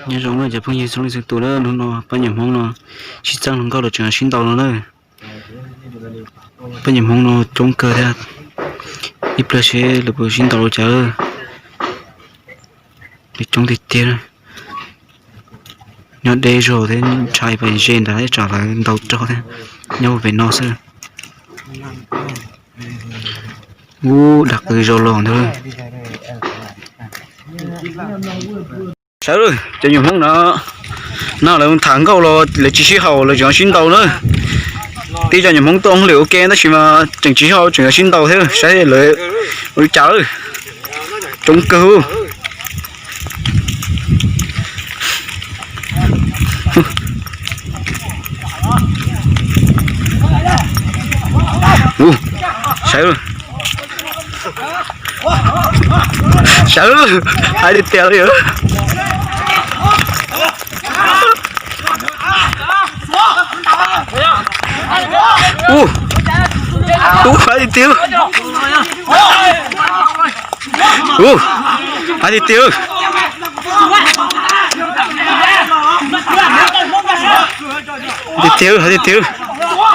Nyob zoo na cov phooj ywg txhua leej txhua tus na, hnub no pab nyuam Hmoob no sib txeeb hluas nkauj los tseem sib ntaus no na. Pab nyuam Hmoob no coob kawg thiab, ib pliag seb lawv puas sib ntaus li cas. Coob tiag tiag. Nyob deb zog thiab, ntshai pas ze ntawd tsam lawv ntaus rau thiab. Nyob pem no xwb. Ub, dab qws zoo los ntag. Sawv lawm, cov nyuam Hmoob no, no lawv tham nkauj los lawv tsis sib haum, lawv tseem sib ntaus na. Tib cov nyuam Hmoob tuaj hauj lwm ua ke tab sis mas tseem tsis sib haum, tseem sib ntaus thiab, saib lawv ua li cas. Coob kawg. Sawv, sawv, hais tiag tiag li. Ub, tub, hais tiag tiag. Ub, hais tiag tiag. Hais tiag tiag, hais tiag tiag.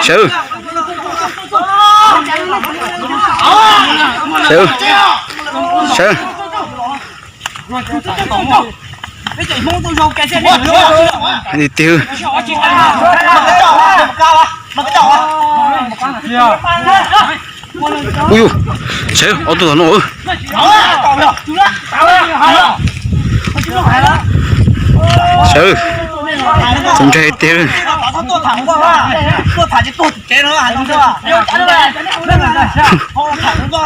Sawv, sawv, sawv. Hais tiag tiag. Ub, sawv, ob tug tom no. Sawv, txaus ntshai tiag.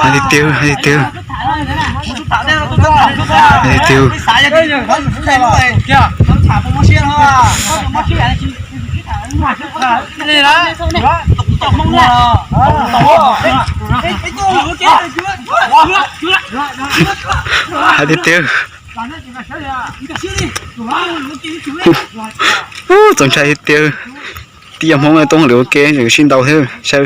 Hais tiag tiag, hais tiag tiag. Hais tiag tiag. Hais tiag tiag. Ub, txaus ntshai tiag. Tib cov Hmoob tuaj hauj lwm ua ke tseem sib ntaus thiab, sawv.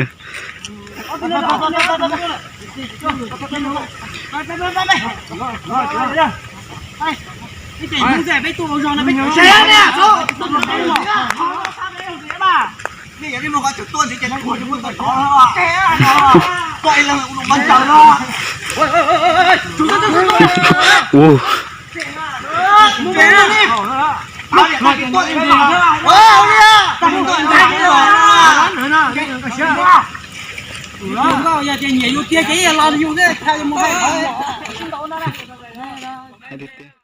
Ub. Hais tiag tiag.